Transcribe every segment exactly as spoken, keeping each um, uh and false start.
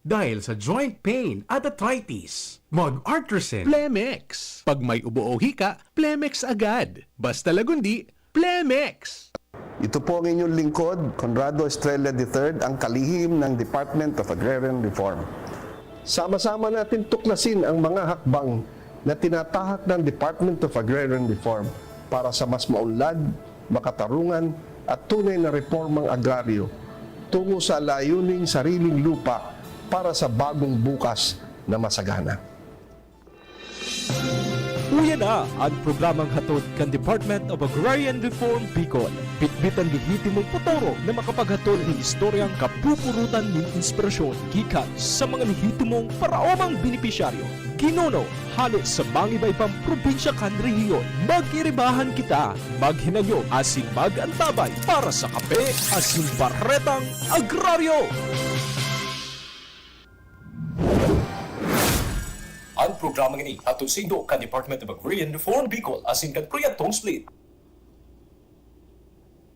Dahil sa joint pain at arthritis, mag-Artresin. Plemex. Pag may ubo o hika, Plemex agad. Basta Lagundi, Plemex. Ito po ang inyong lingkod, Conrado Estrella the third, ang kalihim ng Department of Agrarian Reform. Sama-sama natin tuklasin ang mga hakbang na tinatahak ng Department of Agrarian Reform para sa mas maunlad, makatarungan at tunay na reformang agraryo tungo sa layuning sariling lupa para sa bagong bukas na masagana. Uya na an programang hatod kan Department of Agrarian Reform Bicol. Bitbit an lehitimong potoro na makapaghatod nin istoryang kapupurutan nin inspirasyon gikan sa mga lehitimong paraomang benepisyaryo, ginuno, hale sa mangiba-ibang probinsya kan rehiyon. Mag-iribahan kita, maghinanyog asin mag-antabay para sa Kape asin Baretang Agraryo! An programang ini hatod saindo kan Department of Agrarian Reform Bicol asin kan Proyektong Split.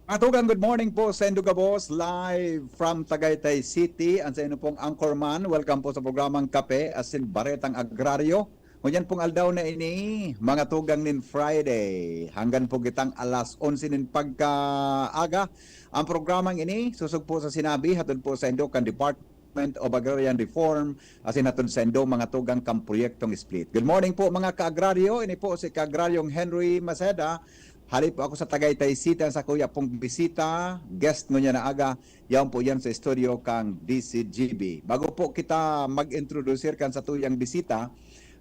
Mga tugang, good morning po sa indo gabos, live from Tagaytay City. Ang sa inyo pong anchorman, welcome po sa programang Kape asin Baretang Agraryo. Ngunyan pong aldaw na ini, mga tugang, nin Friday. Hanggan po kitang alas onse nin pagkaaga. Ang programang ini, susog po sa sinabi, hatod po sa indo kan Department of Agrarian Reform, asin hatod sa indo, mga tugang, kan Proyektong Split. Good morning po, mga kaagraryo. Ini po si Kaagraryong Henry Maceda. Hali po ako sa Tagaytay City. Ang sakuya pong bisita, guest ngunyan na aga, yaon po yan sa studio kang D C G B. Bago po kita mag-introduce kan satuyang bisita,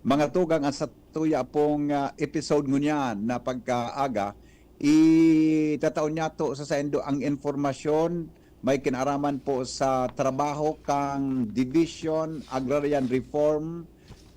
mga tugang, ang satuya pong ah, episode ngunyan na pagkaaga, itataon niyato sa saindo ang informasyon may kinaraman po sa trabaho kang Division Agrarian Reform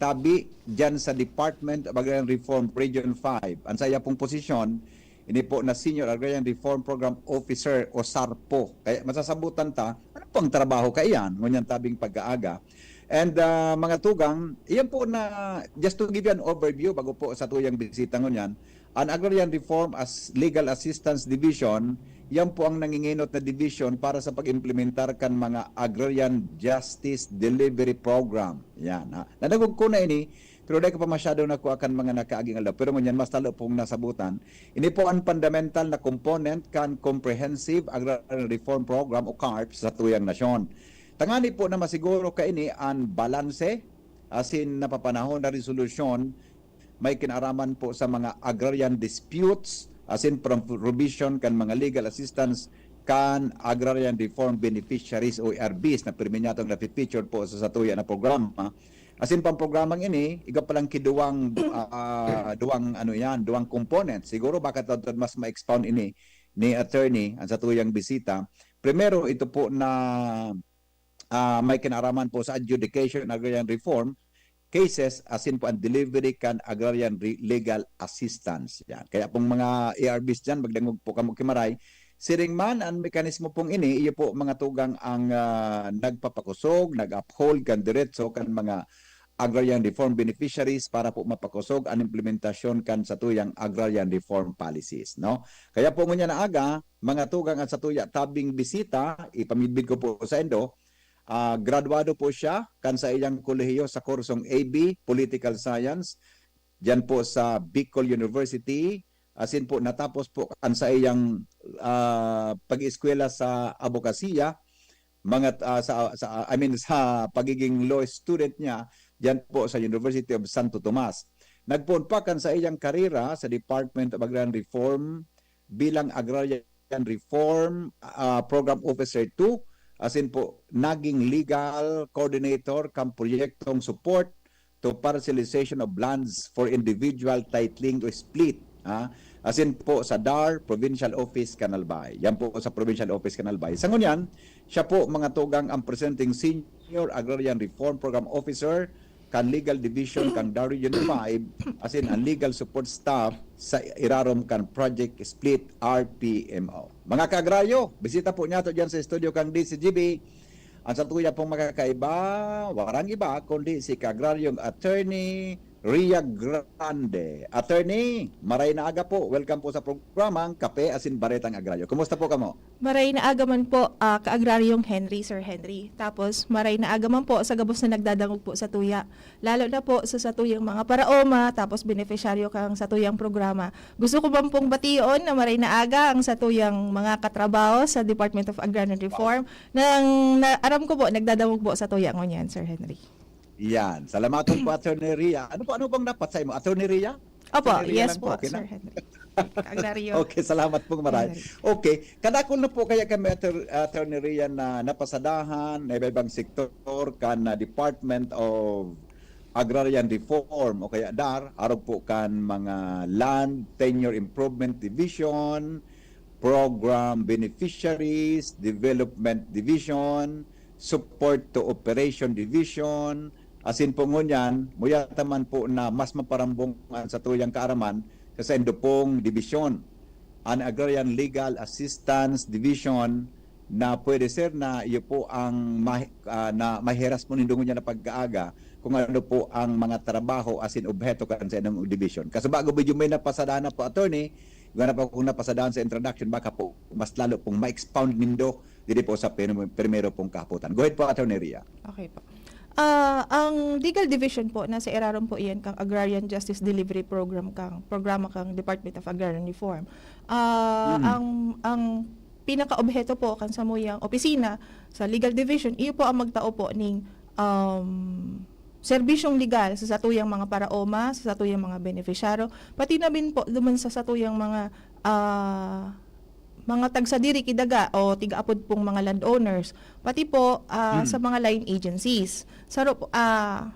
tabi diyan sa Department of Agrarian Reform Region five. Ang saya pong posisyon, ini po na Senior Agrarian Reform Program Officer o SARPO. Kaya masasabutan ta, ano pong trabaho kaiyan? Ngunyan tabing pagkaaga. And ah, mga tugang, iyan po na, just to give you an overview, bago po sa tuyang bisita ngunyan, an Agrarian Reform as Legal Assistance Division, yan po ang nanginginot na division para sa pag-implementar kan mga Agrarian Justice Delivery Program. Yan, ha. Nadangog ko na ini, pero dai ko pa masyado nakuha kan mga nakaaging aldaw. Pero ngunyan, mas talo pong nasabutan. Ini po ang fundamental na component kan Comprehensive Agrarian Reform Program o CARP sa tuyang nasyon. Tangani po na masiguro kaini an balanse asin napapanahon na resolusyon may kinaraman po sa mga agrarian disputes asin pro- provision kan mga legal assistance kan agrarian reform beneficiaries o A R Bs na pirmi niyatong nafe-featured po sa satuya na programa. Asin pang programang ini, iga palang kiduwang ah, duwang ano yan, duwang component. Siguro baka tawad mas ma-expound ini ni attorney ang satuyang bisita. Primero, ito po na ah, may kinaraman po sa adjudication agrarian reform cases asin po ang delivery kan agrarian re- legal assistance. Yan. Kaya pong mga A R Bs dyan, magdangog po kamo kimaray. Siring man, ang mekanismo pong ini, iyo po mga tugang ang ah, nagpapakosog, nag-uphold kan diretso kan mga agrarian reform beneficiaries para po mapakosog ang implementasyon kan satuyang agrarian reform policies, no? Kaya po ngunyan na aga, mga tugang, ang satuya tabing bisita, ipamidbid ko po sa indo, ah, graduado po siya kan sa iyang kolehiyo sa kursong A B, Political Science, diyan po sa Bicol University, asin po natapos po kan sa iyang ah, pag-eskwela sa abogasiya, mga ah, sa, sa I mean sa pagiging law student niya diyan po sa University of Santo Tomas. Nagpoon pa kan sa iyang karera sa Department of Agrarian Reform bilang Agrarian Reform ah, Program Officer two, asin po naging legal coordinator kan proyektong support to parcelization of lands for individual titling o split. Ha? Asin po sa DAR, Provincial Office, Canalbay. Yan po sa Provincial Office, Canalbay. Sa ngunyan, siya po mga tugang ang presenting Senior Agrarian Reform Program Officer kan Legal Division kan DAR Region five, asin ang legal support staff sa irarom kan Project Split R P M O. Mga kaagraryo, bisita po niyato diyan sa studio kang D C G B. Ang satuya pong makakaiba, warang iba kundi si Kaagraryong Attorney Ria Grande. Attorney, maray na aga po. Welcome po sa programang Kape asin Baretang Agraryo. Kumusta po kamo? Maray na aga man po, ah, Ka-Agraryong Henry, Sir Henry. Tapos, maray na aga man po sa gabos na nagdadangog po sa tuya. Lalo na po sa satuyang mga paraoma, tapos benepisyaryo kang satuyang programa. Gusto ko man pong bation na maray na aga ang satuyang mga katrabaho sa Department of Agrarian Reform. Nang na, aram ko po, nagdadangog po sa tuya ngunyan, Sir Henry. Yan. Salamaton po, Attorney Ria. Ano po, ano bang dapat sa imo? Attorney Ria? Opo, Attorney Ria yes lang po, po, okay na? Sir Henry. Ka-Agraryo. Okay, salamat pong maray. Henry. Okay, kadakol na po kaya kami, Attor- Attorney Ria, na napasadahan na iba-ibang sektor kan, ah, Department of Agrarian Reform o kaya DAR, arog po kan mga Land Tenure Improvement Division, Program Beneficiaries, Development Division, Support to Operation Division, asin po ngunyan, muyata man po na mas maparambong an satuyang kaaraman sa saindo pong dibisyon, an Agrarian Legal Assistance Division, na pwede, sir, na iyo po ang ma- ah, na mahiras mo nindo ngunyan na pag-aaga kung ano po ang mga trabaho asin obheto kan sa inyong division. Kasi bago medyo may napasadahan na po, attorney, gana pa kung napasadahan sa introduction, baka po mas lalo pong ma-expound nindo diri po sa prim- primero pong kahapotan. Go ahead po, Attorney Ria. Okay po. Ah, ang legal division po, nasa irarom po iyan kang Agrarian Justice Delivery Program, kang programa kang Department of Agrarian Reform. Ah, Mhm. ang ang pinakaobheto po kan samuyang opisina sa legal division, iyo po ang magtao po ning, um, serbisyong legal sa satuyang mga paraoma, sa satuyang mga benepisyaryo, pati na bin po duman sa satuyang mga, ah, mga tagsadiri ki daga o tiga-apod pong mga landowners, pati po, ah, Hmm. sa mga line agencies. Saro po, ah,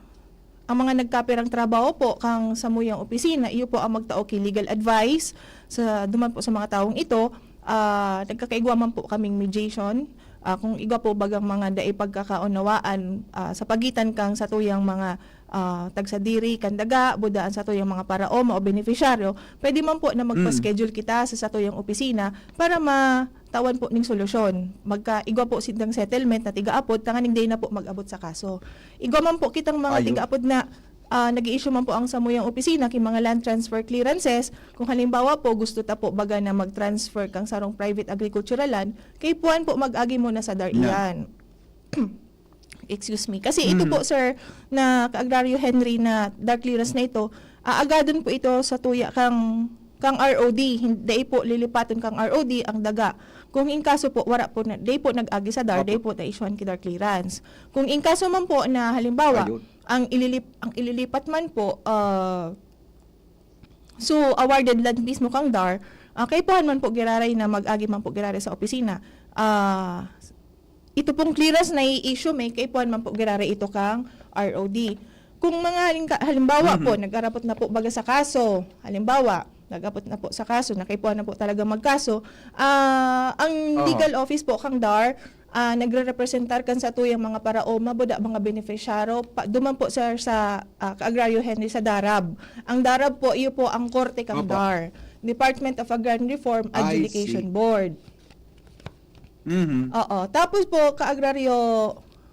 ang mga nagkapirang trabaho po kang samuyang opisina, iyo po ang magtao ki legal advice sa duman po sa mga tawong ito. Ah, nagkakaigwa man po kaming mediation. Ah, kung igwa po bagang mga dai pagkakaunawaan, ah, sa pagitan kang satuyang mga, ah, tagsadiri kan daga, buda an satuyang mga paraoma o benepisyaryo, pwede man po na magpa-schedule kita sa satuyang opisina para matawan po ning solusyon. Magkaigwa po sindang settlement na tiga-apod, tanganing dai na po mag-abot sa kaso. Igwa man po kitang mga Ayun. tiga-apod na, ah, nag-i-issue man po ang samuyang opisina ki mga land transfer clearances. Kung halimbawa po, gusto ta po baga na mag-transfer kang sarong private agricultural land, kaipuhan po mag-agi muna sa DAR Na. iyan. Excuse me. Kasi ito Mhm. po, sir, na Ka-Agraryo Henry, na DAR clearance na ito, aagadon po ito sa tuya kang, kang R O D. Hin-, dai po lilipaton kang R O D ang daga. Kung in kaso po, wara po na, dai po nag-agi sa DAR, Opo. Dai po na-issuehan ki DAR clearance. Kung in kaso man po na halimbawa, Ayun. ang ililip-, ang ililipat man po, ah, so, awarded land mismo kang DAR, ah, kaipuhan man po giraray na mag-agi man po giraray sa opisina. Ah, ito pong clearance na i-issue, may kaipuhan man po giraray ito kang R O D. Kung mga haling-, halimbawa po, Mhm. nag-arapot na po baga sa kaso, halimbawa, nag-abot na po sa kaso, na kaipuhan na po talaga magkaso, ah, ang Aha. legal office po kang DAR, ah, nagre-representar kan satuyang mga paraoma, buda mga benepisyaryo, pa, duman po, sir, sa, ah, Ka-Agraryo Henry, sa DARAB. Ang DARAB po, iyo po ang korte kang Opo. DAR, Department of Agrarian Reform I Adjudication see. Board. Mhm. Oo. Tapos po, Ka-Agraryo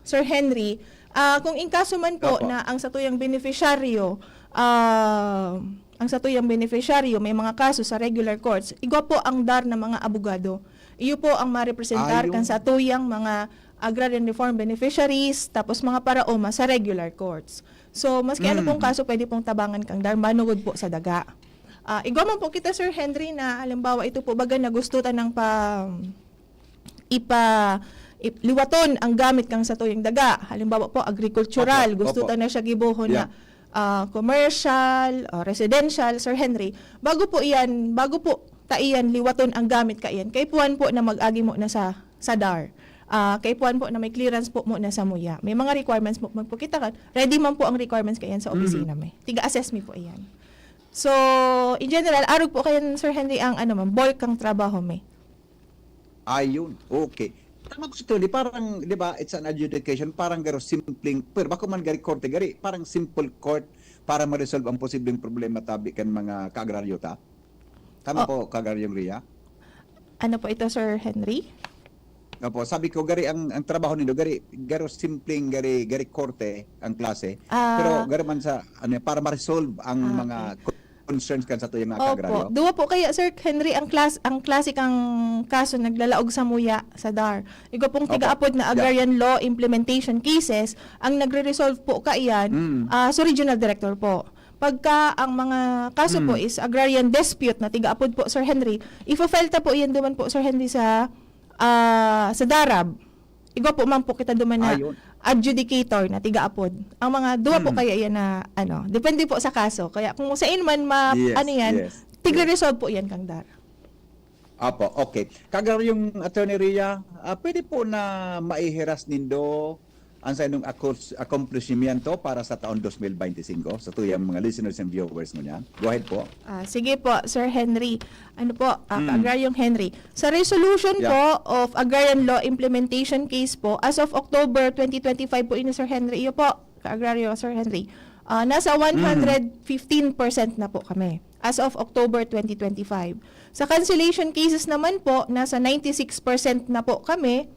Sir Henry, ah, kung in kaso man po Opo. na ang satuyang benepisyaryo, ah, ang satuyang benepisyaryo may mga kaso sa regular courts, igwa po ang DAR na mga abogado. Iyo po ang marepresentar Ayun. kan satuyang mga agrarian reform beneficiaries, tapos mga paraoma sa regular courts. So, maski ano pong Mhm. kaso, pwede pong tabangan kang DAR, manugod po sa daga. Ah, igwa man po kita, Sir Henry, na halimbawa, ito po baga na gusto ta ng pa, ipa, ip-, liwaton ang gamit kang satuyang daga. Halimbawa po, agrikultural, Opo, gusto opo. ta na siya gibohon na, Yeah. ah, commercial, ah, residential, Sir Henry. Bago po iyan, bago po ta iyan liwaton ang gamit kaiyan, kaipuhan po na mag-agi mo na sa, sa DAR. Ah, kaipuhan po na may clearance po mo na sa muya. May mga requirements mo magpakita ka. Ready man po ang requirements kaiyan sa Mhm. opisina may. Tiga-assess mi po iyan. So, in general, arog po kaiyan, Sir Henry, ang ano man, bulk ang trabaho may. Ayun. Okay. Tama ko sa tuloy, parang, di ba, it's an adjudication, parang garo simpleng, pero bako man gari korte, gari, parang simple court para ma-resolve ang posibleng problema tabi kan mga kaagraryo ta. Tama Oh. po, Kaagraryong Ria? Ano po ito, Sir Henry? Opo, sabi ko, gari ang, ang trabaho nindo, gari, garo simpleng, gari, gari korte ang klase. Ah. Pero garo man sa, ano, para ma-resolve ang Ah, mga okay. concerns kan sa tuyang mga Opo. kaagraryo. Duwa po kaya, Sir Henry, ang klas-, ang klase kang kaso naglalaog samuya sa DAR. Igwa pong Opo. tigaapod na Yeah. agrarian law implementation cases, ang nagre-resolve po kaiyan, Mm. ah, sa regional director po. Pagka ang mga kaso po Mm. is agrarian dispute na tigaapod po, Sir Henry, ifo-file ta po yan duman po, Sir Henry, sa, ah, sa DARAB. Igwa po man po kita duman na Ayun. adjudicator na tigaapod. Ang mga duwa po Mm. kaya yan na, ano, depende po sa kaso. Kaya kung sa inyo man ma-, Yes, ano yan, yes. tigre-resolve po yan kang DAR. Apo, okay. Kaagraryong Attorney Ria, ah, pwede po na maihiras nindo ang sa inyong akos-, accomplishmento para sa taon dos mil beintisinko sa tuyang mga listeners and viewers mo niya? Go ahead po. Ah, sige po, Sir Henry. Ano po, ah, Mm. Kaagraryong Henry. Sa resolution Yeah. po of agrarian law implementation case po, as of October twenty twenty-five po ini, Sir Henry. Iyo po, Kaagraryo, Sir Henry. Ah, nasa Mm. one hundred fifteen percent na po kami as of October twenty twenty-five. Sa cancellation cases naman po, nasa ninety-six percent na po kami.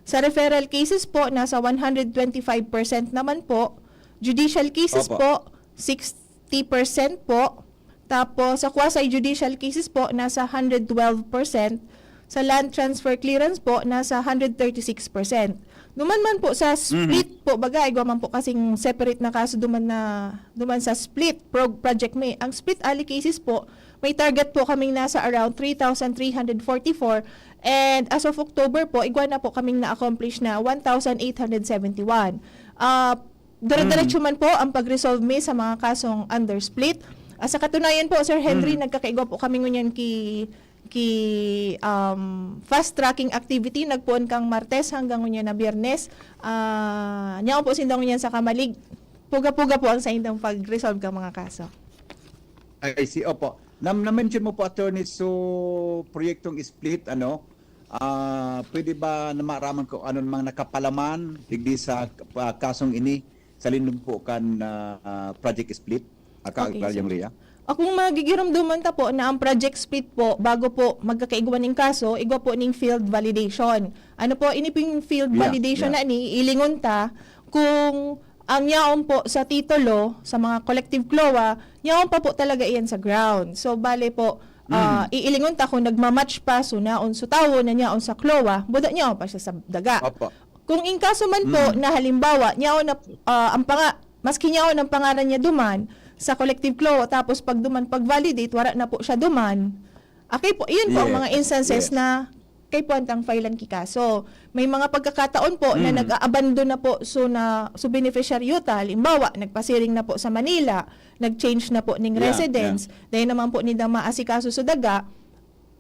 Sa referral cases po, nasa one hundred twenty-five percent naman po. Judicial cases Opo. po, sixty percent po. Tapos, sa quasi-judicial cases po, nasa hundred twelve percent. Sa land transfer clearance po, nasa hundred thirty-six percent. Duman man po sa split Mhm. po, baga, igwa man po kasing separate na kaso duman na, duman sa split pro-, project may. Ang split ali cases po, may target po kaming nasa around three thousand three hundred forty-four. And as of October po, igwa na po kaming na-accomplish na one thousand eight hundred seventy-one. Ah, dire-diretso Mm. man po ang pag-resolve mi sa mga kasong under split. Ah, sa katunayan po, Sir Henry, Mm. nagkakaigwa po kami ngunyan ki, ki, um, fast tracking activity. Nagpoon kang Martes hanggang ngunyan na Biyernes. Ah, nyaon po sinda ngunyan sa kamalig. Puga-puga po ang saindang pag-resolve kang mga kaso. I see, opo. Nam-, na-mention mo po, Attorney, so proyektong split, ano, ah, pwede ba na maaraman kung ano namang nakapalaman digdi sa, ah, kasong ini sa lindong po kan, ah, ah, project split? Aka, Okay, Kaagraryong sir. Ria? O, kung magigiromdoman ta po na ang project split po, bago po magkakaigwa ning kaso, igwa po ning field validation. Ano po, ini pong field Yeah, validation yeah. na ini, ilingon ta kung ang yaon po sa titulo, sa mga collective CLOA, yaon pa po talaga iyan sa ground. So, bale po, ah, Mm. iilingon ta kung nagmamatch pa, so naon, so tawo na yaon sa CLOA, buda yaon pa siya sa daga. Opo. Kung in kaso man po Mm. na halimbawa, yaon na, ah, ang panga-, maski yaon ang pangaran niya duman sa collective CLOA, tapos pag duman, pag validate, wala na po siya duman. Okay po, iyon po ang Yes, mga instances yes. na kaipuhan tang filean ki kaso. May mga pagkakataon po na Mm. nag-aabandon na po, so na, so beneficiaryo ta, halimbawa, nagpasiring na po sa Manila, nag-change na po ning Yeah, residence, yeah. dahil naman po ninda maasikaso sa daga,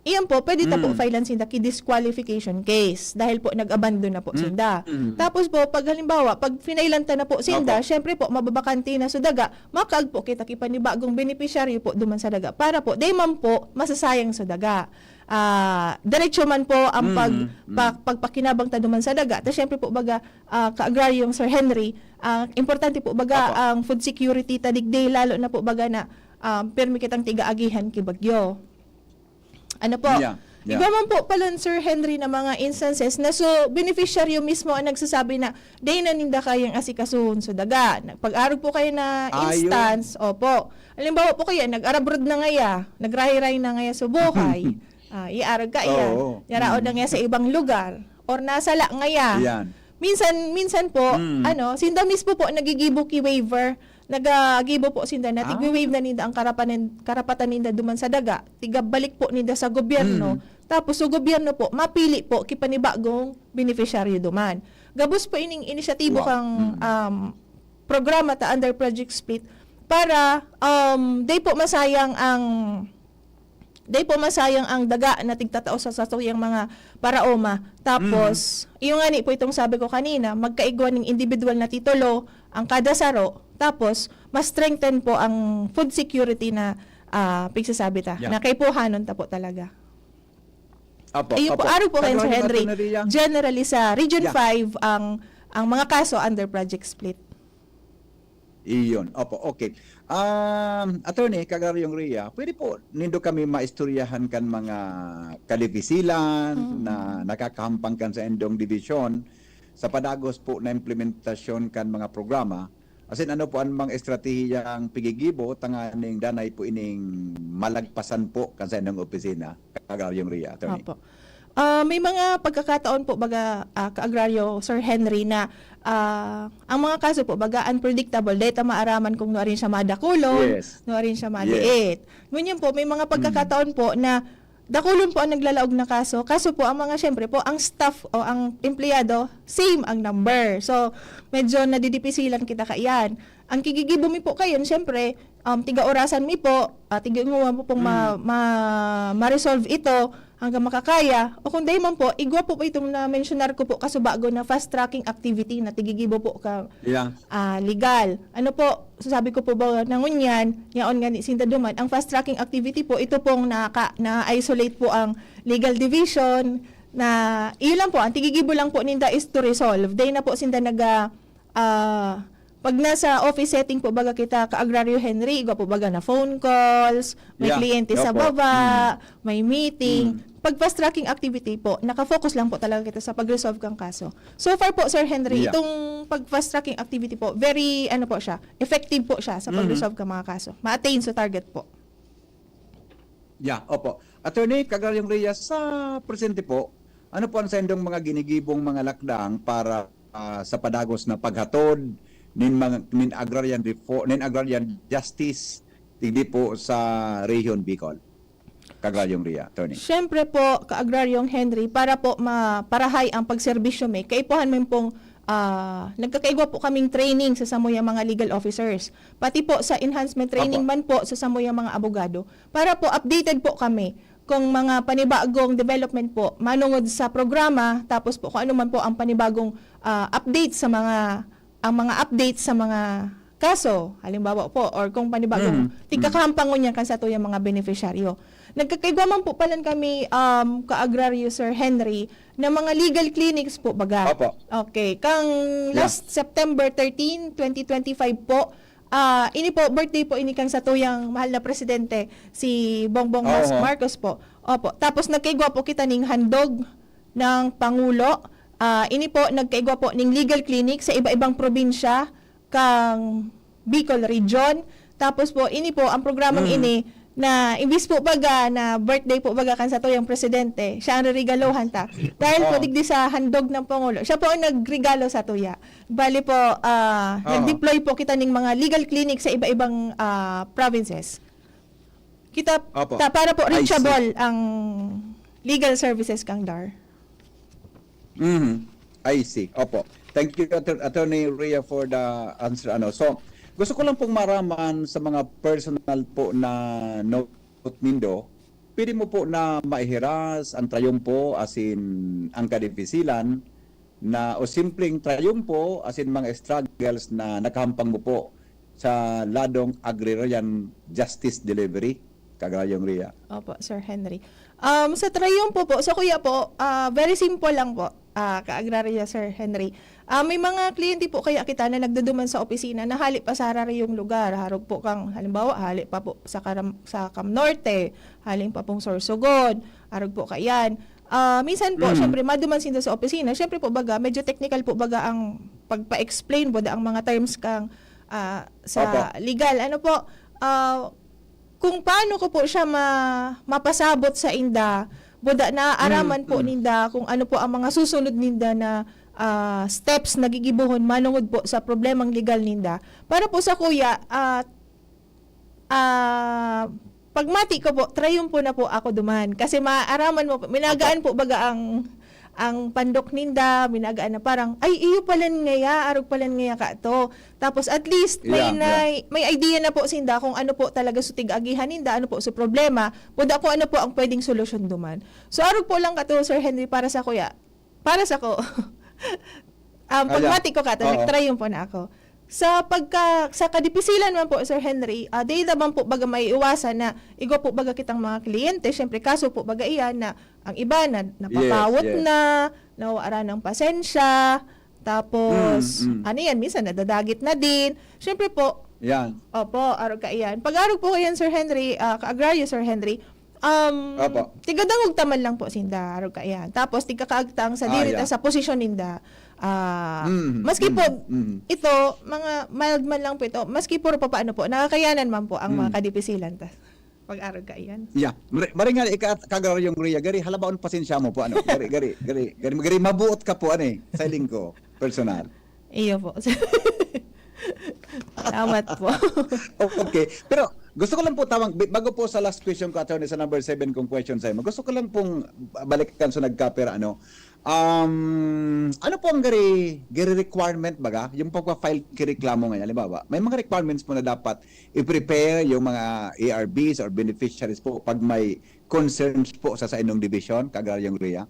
iyan po, pwede ta po Mm. filean sinda ki disqualification case dahil po nag-abandon na po Mm. sinda. Mm. Tapos po, pag halimbawa, pag finailan ta na po sinda, Opo. syempre po, mababakante na sa daga, makaag po kita ki panibagong beneficiaryo po duman sa daga para po, di man po masasayang sa daga. Ah, diretso man po ang pag-, Mm, mm. pa-, pagpakinabang ta duman sa daga. Ta syempre po, baga, ah, Kaagraryong Sir Henry, ah, importante po, baga, Opo. ang food security ta digdi, lalo na po, baga, na, ah, pirmi kitang tiga agihan ki bagyo. Ano po? Yeah, yeah. Igwa man po pala, Sir Henry, na mga instances na so, beneficiaryo mismo ang nagsasabi na, "Dai na ninda kayang asikasuhon so daga." Pag-arog po kayo na Ayon. instance, opo. Halimbawa po kaya, nag-arabroad na ngaya, nagrahay-rahay na ngaya sa buhay. Ah, iarog ka iyan. Oo. Yaraon na Mm. ngaya sa ibang lugar. Or nasala ngaya. Iyan. Minsan, minsan po, Mm. ano, sinda mismo po nagigibo ki waiver. Nagagibo po sinda na Ah. tigwi-waive na ninda ang karapanan-, karapatan ninda duman sa daga. Tigabalik po ninda sa gobyerno. Mm. Tapos, so gobyerno po, mapili po ki panibagong beneficiaryo duman. Gabos po ining inisyatibo Wow. kang, Mm. um, programa ta under Project Split para, um, dai po masayang ang, dai po masayang ang daga na tigtatao sa satuyang mga paraoma. Tapos, Mm. iyo ngani po itong sabi ko kanina, magkaigwa ning individual na titulo ang kada saro. Tapos, mas strengthen po ang food security na, ah, pigsasabi ta, Yeah. na kaipuhanon ta po talaga. Apo, Ayun po, apo. arog po kayo, Sir Kagawad Henry. Attorney Ria. Generally, sa Region Yeah. five, ang, ang mga kaso under Project Split. Iyon. Opo, okay. Um, Attorney, Kagraryong Ria, pwede po nindo kami maistoryahan kan mga kadipisilan Mm. na nakakahampang kan saindong dibisyon sa padagos po na implementasyon kan mga programa? Asin ano po an mga estratehiyang pigigibo tanganing danay po ining malagpasan po kan saindong opisina, Kagraryong Ria, Attorney? Opo. Ah, may mga pagkakataon po, baga, ah, Ka-Agraryo, Sir Henry, na, ah, ang mga kaso po, baga, unpredictable. Dai ta maaraman kung nuarin siya madakulon, Yes. nuarin siya Yes. maliit. Ngunyan po, may mga Mm. pagkakataon po na dakulon po ang naglalaog na kaso. Kaso po, ang mga, siyempre po, ang staff o ang empleyado, same ang number. So, medyo nadidipisilan kita kaiyan. Ang kigigibo mi po kayon, siyempre, um, tiga-orasan mi po, ah, tiga-ingowan po pong ma-, Mm. ma-, ma-resolve ito hanggang makakaya. O kung dai man po, igwa po, po itong na-mentionar ko po kasubago na fast-tracking activity na tigigibo po ka, Yeah. ah, legal. Ano po, sabi ko po ba na ngunyan, yaon nga ni sinda duman, ang fast-tracking activity po, ito pong naka-, na-isolate po ang legal division, na, iyon lang po, ang tigigibo lang po ninda is to resolve. Dai na po sinda naga-, ah, pag nasa office setting po baga kita, Ka-Agraryo Henry, igwa po baga na phone calls, may Yeah, kliyente sa opo. baba, Mm. may meeting. Mm. Pag fast tracking activity po, nakafocus lang po talaga kita sa pag-resolve kang kaso. So far po, Sir Henry, Yeah. itong pag fast tracking activity po, very, ano po siya, effective po siya sa Mhm. pag-resolve kang mga kaso. Ma-attain sa target po. Yeah, opo. Attorney, Kagraryong Ria, sa presente po, ano po ang saindong mga ginigibong mga lakdang para, ah, sa padagos na paghatod nin mga, nin agrarian refo-, nin agrarian justice digdi po sa Rehiyon Bicol? Kagraryong Ria, Attorney. Siyempre po, Ka-Agraryong Henry, para po maparahay ang pagserbisyo mi, kaipuhan mi pong, ah, nagkakaigwa po kaming training sa samuyang mga legal officers. Pati po sa enhancement training Apo. man po sa samuyang mga abogado. Para po updated po kami kung mga panibagong development po manungod sa programa, tapos po kung ano man po ang panibagong, ah, update sa mga, ang mga update sa mga kaso, halimbawa po, or kung panibagong Mhm. tigkakahampangon niya kan satuyang mga benepisyaryo. Nagkakaigwa man po palan kami, um, Ka-Agraryo Sir Henry, na mga legal clinics po baga. Opo. Okay. Kang Yeah. last September thirteen, twenty twenty-five po, ah, ini po, birthday po ini kan satuyang mahal na presidente, si Bongbong Mas-, Oho. Marcos po. Opo. Tapos nagkaigwa po kita ning handog ng Pangulo. Ah, ini po, nagkaigwa po ning legal clinic sa iba-ibang probinsya kang Bicol Region. Tapos po, ini po, ang programang Mm. ini na imbis po baga na birthday po baga kan satuyang presidente, siya ang reregaluhan ta. Dahil po Oo. digdi sa handog ng Pangulo, siya po ang nagregalo sa tuya. Bali po, ah, Oo. nag-deploy po kita ning mga legal clinic sa iba-ibang, ah, provinces. Kita, Opo. ta-, para po I see. reachable ang legal services kang dar. Mhm. I see. Opo. Thank you, Attor-, Attorney Ria, for the answer. Ano. So, gusto ko lang pong maraman sa mga personal po na note nindo, pwede mo po na maihiras ang trayumpo, as in, ang kadipisilan, na, o simpleng trayumpo, as in, mga struggles na nakahampang mo po sa ladong agrarian justice delivery, Kagrayong Ria? Opo, Sir Henry. Um, sa trayumpo po, sa kuya po, ah, very simple lang po, ah, ka-agrarya, Sir Henry. Ah, may mga kliyente po kaya kita na nagduduman sa opisina na hali pa sa hararyong lugar. Harog po kang, halimbawa, hali pa po sa Karam-, sa Cam Norte, haling pa pong Sorsogon, harog po kayan. Ah, minsan po, Mm. syempre, maduman sinda sa opisina. Syempre po, baga, medyo technical po, baga, ang pagpa-explain po, da ang mga terms kang, ah, sa Opo. legal. Ano po, ah, kung paano ko po siya ma-, mapasabot sa inda, buda na araman Mm, po mm. ninda kung ano po ang mga susunod ninda na, ah, steps na gigibohon manungod po sa problemang legal ninda. Para po sa kuya, ah, ah, pagmati ko po, trayumpo na po ako duman. Kasi maaraman mo po, minagaan Opo. po baga ang, ang pandok ninda, minagaan na parang, "Ay, iyo palan ngaya, arog palan ngaya ka to." Tapos at least may Yeah, yeah. nay-, may idea na po sinda kung ano po talaga su tig-agihan ninda, ano po su problema, buda kung ano po ang pwedeng solusyon duman. So, arog po lang kato, Sir Henry, para sa kuya, para sa ko. Um, Ah, yeah. pagmati ko kato, Oo. nagtrayumpo na ako. Sa pagka-, sa kadipisilan man po, Sir Henry, ah, di naman po baga maiiwasan na igwa po baga kitang mga kliyente, syempre, kaso po baga iyan na ang iba na napapawot Yes, yes. na, nawawara ng pasensya, Tapos, Mm, mm. ano yan, minsan nadadagit na din. Siyempre po, Yan. opo, arog kaiyan. Pag-arog po kaiyan, Sir Henry, ah, ka-agraryo, Sir Henry, um, Opo. tigadangog ta man lang po sinda, arog kaiyan. Tapos, tigkakaagtang sa Ah, diri ta yeah. sa posisyon ninda. Ah, Mm, maski mm, po, mm. ito, mga mild man lang po ito, maski puro papaano po, nakakayanan man po ang mga Mm. kadipisilan ta. Pag-arog kaiyan. Yeah. Mari, mari nga, ika, Kagraryong Ria, gari, halabaon pasensya mo po, ano? Gari, gari, gari, gari, gari, mabuot ka po, ano eh, sa lingko, personal. Iyo po. Salamat po. O-, okay. Pero gusto ko lang po tawag, bi-, bago po sa last question ko, attorney, sa number seven kong question sa imo, gusto ko lang pong balikan sa nagkapera, ano, um, ano po ang gari, gari requirement, baga? Yung pagpa-file ki reklamo ngayon, halimbawa, may mga requirements po na dapat i-prepare yung mga A R Bs or beneficiaries po pag may concerns po sa saindong division, Kagraryong Ria?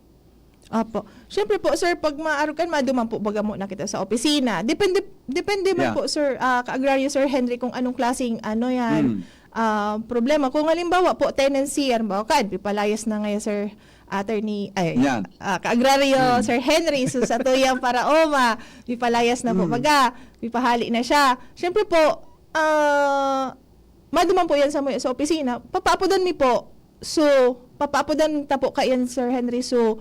Opo. Siyempre po, sir, pag maarog kan, maduman po baga mo na kita sa opisina. Depende, depende man Yeah. po, sir, ah, ka-agraryo, Sir Henry, kung anong klaseng, ano yan, Mm. ah, problema. Kung halimbawa po, tenancy, halimbawa kan, pipalayas na ngayon, Sir Attorney, ay, Yan. ah, ka-agraryo, Mm. Sir Henry, so sa tuyang paraoma, pipalayas na po Mm. baga, pipahali na siya. Siyempre po, ah, maduman po yan sa, sa opisina, papaapodan mi po. So, papaapodan ta po kaiyan, Sir Henry. So,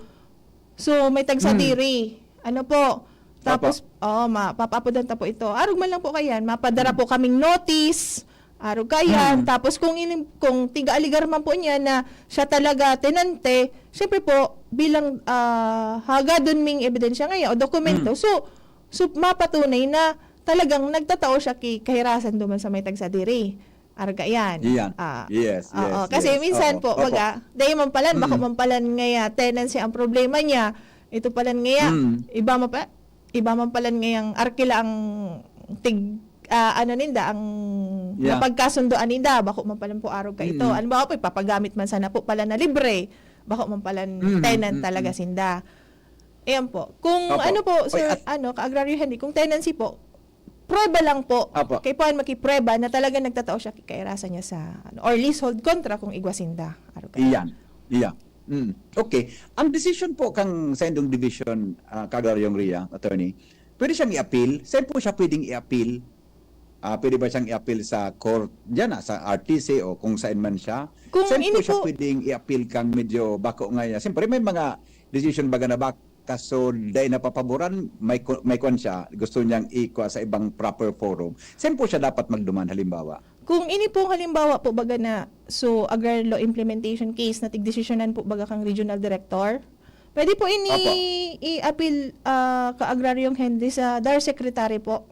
so may tagsa Hmm. diri. Ano po? Tapos, oo, ma, papaapodan ta po ito. Arog man lang po kaiyan. Mapadara po kaming notice. Arog kaiyan. Hmm. Tapos kung ini, kung tiga-aligar man po niya na siya talaga tenante, siyempre po, bilang, ah, hagadon ming ebidensya ngayon o dokumento, Hmm. so, so mapatunay na talagang nagtatao siya ki kahirasan duman sa may tagsa diri. Arog kaiyan. Iyan. Ah, Yes, oo, yes, kasi yes. minsan Oo, po, opo. baga, dahil man palan, bako Mm. man palan ngaya tenancy ang problema niya, ito palan ngaya, Mm. iba man pa, iba man palan ngayang arkila ang tig, ah, ano ninda, ang Yeah. napagkasundoan ninda, bako man palan po arog ka ito. Mm. Ano ba po, ipapagamit man sana po pala na libre, bako man palan Mm, tenant mm, talaga mm. sinda. Ayan po. Kung Opo. ano po, Oy, sir, at- ano, ka-agraryo Henry, kung tenancy po, prueba lang po. Opo. Kay puan makiprueba na talaga nagtatao siya ki kairasan niya sa, ano, or leasehold kontra kung igwa sinda. Arog ka. Iyan. Iya. Mm. Okay. Ang decision po kang sa indong division, ah, Kagraryong Ria, attorney, pwede siyang i-appeal? Saan po siya pwedeng i-appeal? Ah, pwede ba siyang i-appeal sa court diyan, ah, sa R T C o kung saan man siya? Kung Saan ini po siya po pwedeng i-appeal kang medyo bako nga? Siyempre, may mga decision baga na baka, so dahil napapaboran, may ku-, may kwan siya, gusto niyang ikuha sa ibang proper forum. Saan po siya dapat magduman, halimbawa? Kung ini pong halimbawa po baga na, so, agrarian law implementation case na tigdesisyonan po baga kang regional director, pwede po ini Opo. i-appeal, ah, ka-agraryong Henry sa DAR secretary po.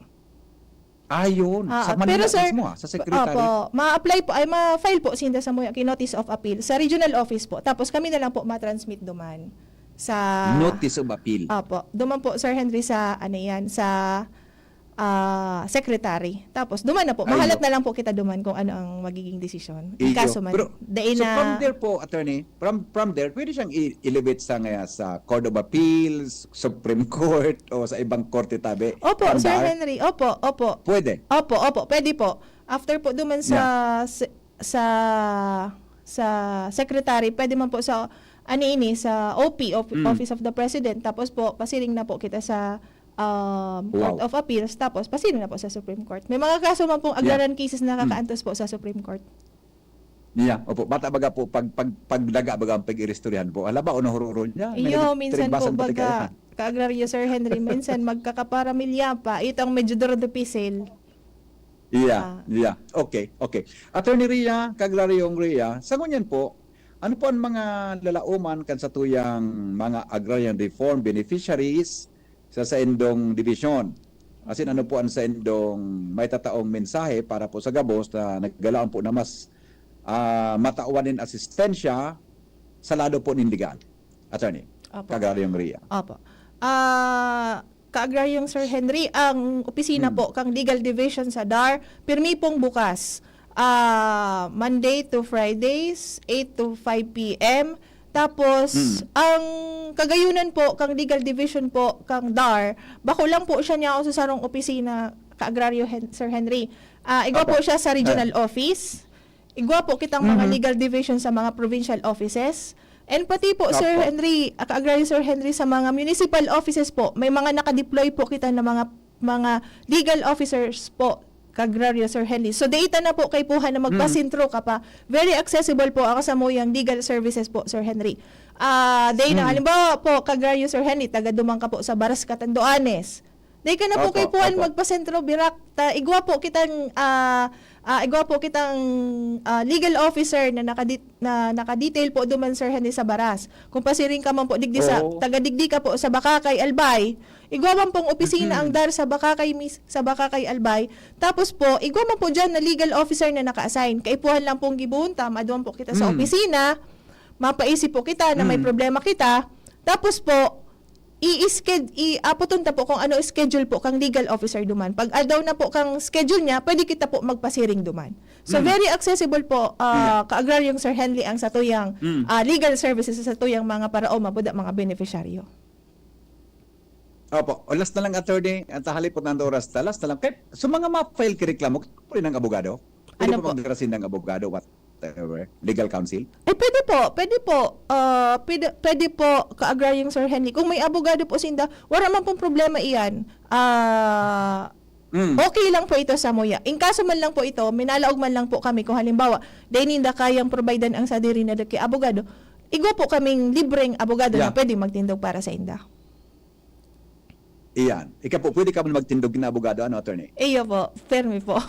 Ayun, Ah, sa Manila pero sir, mismo, ah, sa secretary. Opo, ma-apply po, ay ma-file po sinda sa muya ki notice of appeal sa regional office po. Tapos kami na lang po ma-transmit duman sa Notice of appeal. Opo, duman po, Sir Henry, sa ano yan, sa ah, secretary. Tapos duman na po, Ay, mahalat no. na lang po kita duman kung ano ang magiging desisyon. In Iyo. kaso man, Pero, dahil so na from there po, attorney, from from there, pwede siyang i-elevate sa nga sa Court of Appeals, Supreme Court, o sa ibang korte tabi. Opo, Ang Sir bar? Henry. Opo, opo. Pwede. Opo, opo, pwede po. After po duman sa se- sa sa secretary, pwede man po sa ano ini, sa O P, Op- Mm. Office of the President, tapos po pasiring na po kita sa um, Court Wow. of Appeals, tapos pasiring na po sa Supreme Court. May mga kaso man pong Yeah. agrarian cases na Mm. kakaantos po sa Supreme Court. Yeah, opo. Bata baga po, pag, pag, pagdaga baga ang pag-iristoryahan po. Hala ba, o nahururo niya? May Iyo, nag-, minsan po tinigbasan pati baga, kaya. Ka-agraryo Sir Henry, minsan magkakaparamilya pa. Ito ang medyo duro dipisil. Iya, Ah. iya. Okay, okay. Attorney Ria, Kagraryong Ria, sa ngunyan po, ano po ang mga lalauman kan sa tuyang mga agrarian reform beneficiaries sa saindong division? As in, ano po ang saindong may tataong mensahe para po sa gabos na naggalaon po na mas, ah, matawan nin asistensya sa lado po nin legal? Attorney, Opo. Kagraryong Ria. Opo. Ah, Ka-agraryong Sir Henry, ang opisina Hmm. po kang Legal Division sa DAR, pirmi pong bukas. Ah, Monday to Fridays, eight to five P M. Tapos, Hmm. ang kagayunan po kang Legal Division po kang DAR, bako lang po siya niya ako sa sarong opisina, Ka-agraryo Hen- Sir Henry. Ah, igwa Opo. po siya sa regional Ah. office. Igwa po kitang mga Mhm. legal division sa mga provincial offices. And pati po, Sir Opo. Henry, ah, Ka-Agraryo Sir Henry, sa mga municipal offices po, may mga nakadeploy po kita na mga, mga legal officers po, Ka-Agraryo Sir Henry. So, data na po kaipuhan na Mm. magpasentro ka pa. Very accessible po ang samuyang legal services po, Sir Henry. Ah, day na, Mm. halimbawa po, Ka-Agraryo Sir Henry, taga duman ka po sa Baras, Catanduanes. Day ka na po Opo, kaipuhan opo. magpasentro, birak. Ta, igwa po kitang, ah, ah, igwa po kitang, ah, legal officer na nakadi-, na nakadetail po duman, Sir Henry, sa Baras. Kung pasiring ka man po digdi sa, Oo. taga digdi ka po sa Bacacay, Albay, igwa man pong opisina ang Mm. DAR sa Bacacay mis-, sa Bacacay, Albay. Tapos po, igwa man po diyan na legal officer na naka-assign. Kaipuhan lang pong gibohon ta, maduman po kita sa Mm. opisina, mapaisip po kita na may Mm. problema kita. Tapos po, i-sched-, i-, apoton ta po kung ano schedule po kang legal officer duman. Pag aldaw na po kang schedule niya, pwede kita po magpasiring duman. So, Mm. very accessible po, ah, Yeah. Ka-Agraryong Sir Henry, ang satuyang, Mm. ah, legal services sa satuyang mga paraoma, buda mga benepisyaryo. Opo. O, last na lang, attorney, at halipot na ang oras ta. Last na lang. Kaya, sa mga ma-file ki reklamo, kaipuhan ng abogado? Pwede Ano po po? magdara sindang abogado, whatever, legal counsel? Eh, pwede po, pwede po. Ah, pwede, pwede po, Ka-Agraryong Sir Henry. Kung may abogado po sinda, wala man pong problema iyan. Ah, Mm. okay lang po ito samuya. In kaso man lang po ito, minalaog man lang po kami kung halimbawa, dai ninda kayang providean ang sadiri na daki abogado, igwa po kaming libreng abogado na Yeah. pwede magtindog para sa inda. Iyan. Ika po, pwede ka man magtindog na abogado, ano, attorney? Iyo po, permi po.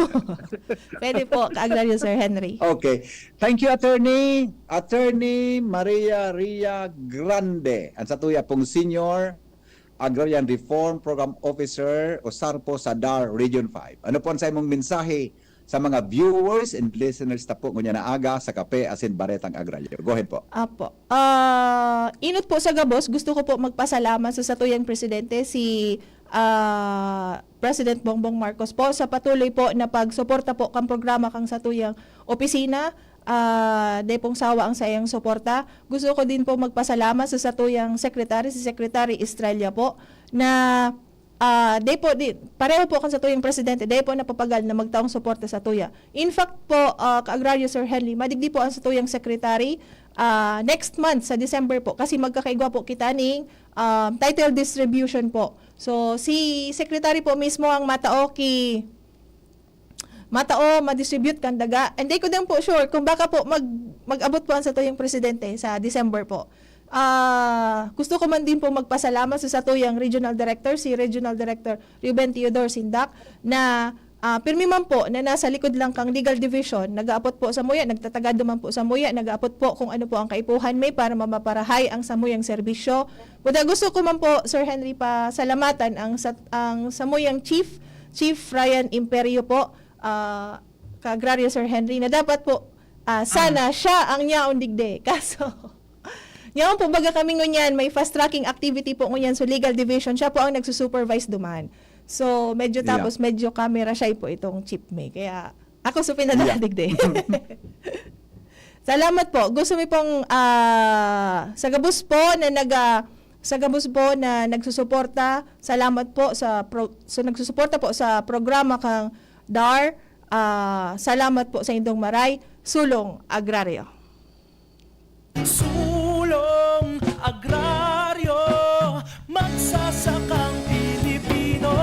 Pwede po, Ka-Agraryo Sir Henry. Okay. Thank you, attorney. Attorney Maria Ria Grande, ang satuya pong Senior Agrarian Reform Program Officer o SARPO sa DAR Region five. Ano po ang sa imong mensahe sa mga viewers and listeners ta po ngunyan na aga sa Kape asin Baretang Agraryo? Go ahead po. Apo. Ah, inot po sa gabos, gusto ko po magpasalamat sa satuyang presidente, si, ah, President Bongbong Marcos po, sa patuloy po na pagsuporta po kang programa kang satuyang opisina. Ah, dai pong sawa ang saiyang suporta. Gusto ko din po magpasalamat sa satuyang secretary, si Secretary Estrella po, na, ah, dai po, di, pareho po kan satuyang presidente, dai po napapagal na magtaong suporta satuya. In fact po, ah, Ka-Agraryo Sir Henry, madigdi po ang satuyang secretary, ah, next month sa December po, kasi magkakaigwa po kita ning, ah, title distribution po. So, si secretary po mismo ang matao ki, matao, ma-distribute kan daga. And di ko din po sure kung baka po mag-, mag-abot po ang satuyang presidente sa December po. Ah, gusto ko man din po magpasalamat sa satuyang regional director, si Regional Director Ruben Theodore Sindak, na, ah, pirmi man po na nasa likod lang kang legal division, nag-aapot po samuya, nagtatagad man po samuya, nag-aapot po kung ano po ang kaipuhan may para mamaparahay ang samuyang serbisyo. Buda gusto ko man po, Sir Henry, pasalamatan ang sat-, ang samuyang chief, Chief Ryan Imperio po, ah, Ka-Agraryo Sir Henry, na dapat po, ah, sana Ah. siya ang nyaon digdi. Kaso, nyaon po baga kami ngunyan, may fast tracking activity po ngunyan sa legal division. Siya po ang nagsusupervise duman. So, medyo Yeah. tapos, medyo camera shy po itong chief may. Kaya, ako so pinadala Yeah. digdi. Salamat po. Gusto mi pong, ah, sa gabos po na nag-, ah, sa gabos po na nagsusuporta, salamat po sa pro-, sa nagsusuporta po sa programa kang DAR. Ah, salamat po sa indong maray. Sulong Agraryo. Sulong Agraryo, magsasakang Pilipino.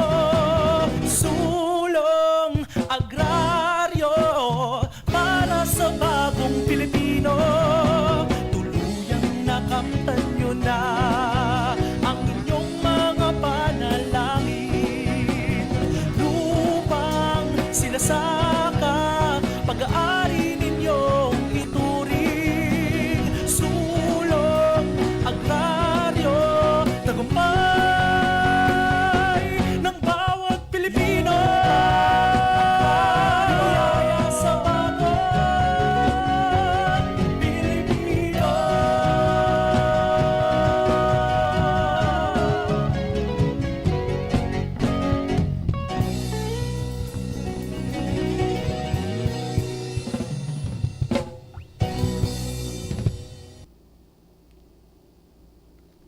Sulong Agraryo, para sa bagong Pilipino. Tuluyang nakamtan nyo na ang inyong mga panalangin. Lupang sinasaka, pag-aari ninyong ituring. Sulong Agraryo, tagumpay ng bawat Pilipino. Sa bagong Pilipino.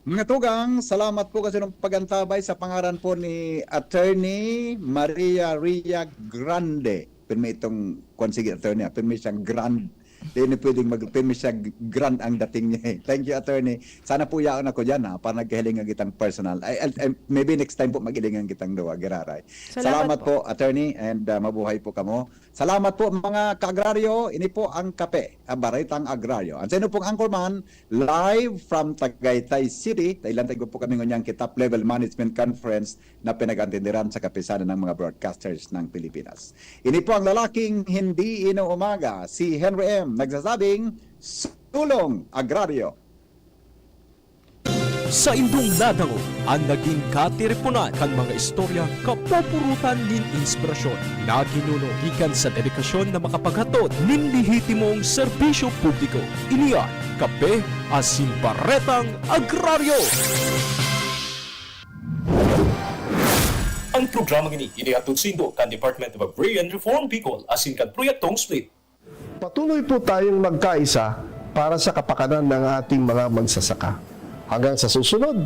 Mga tugang, salamat po kasi nung pag-antabay. Sa pangaran po ni Attorney Maria Ria Grande. Pirmi itong, kwan, sige, attorney, ah, pirmi siyang grand, Di na pwedeng mag-, pirmi siya, grand ang dating niya eh. Thank you, attorney. Sana po yaon ako dyan, ha, para nagkahilingan kitang personal. Ay, ay, ay, maybe next time po maghilingan kitang duwa, giraray. Salamat Salamat po. po, attorney, and, ah, mabuhay po kamo. Salamat po, mga kaagraryo. Ini po ang Kape, ah, Baretang Agraryo. Ang sa inyo pong anchorman, live from Tagaytay City. Dahil lang tayo po kami ngunyan ki Top Level Management Conference na pinag-antindiran sa kapisanan ng mga broadcasters ng Pilipinas. Ini po ang lalaking hindi inuumaga, si Henry M, nagsasabing, "Sulong Agraryo." Saindong nadangog an nagin katiriponan kan mga istoryang kapupurutan nin inspirasyon na ginuno gikan sa dedikasyon na makapaghatod nin lehitimong serbisyo publiko. Ini an Kape asin Baretang Agraryo. Ang programang ini inihatod saindo kan Department of Agrarian Reform Bicol asin kan Proyektong SPLIT. Patuloy po tayong magkaisa para sa kapakanan ng ating mga magsasaka. Hanggang sa susunod,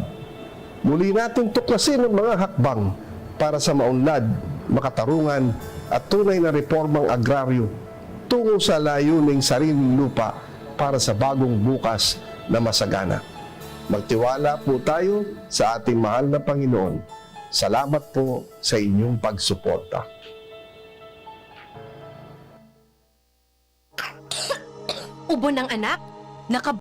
muli natin tuklasin ang mga hakbang para sa maunlad, makatarungan at tunay na reformang agraryo tungo sa layuning sariling lupa para sa bagong bukas na masagana. Magtiwala po tayo sa ating mahal na Panginoon. Salamat po sa inyong pagsuporta. Ubo ng anak? Naka-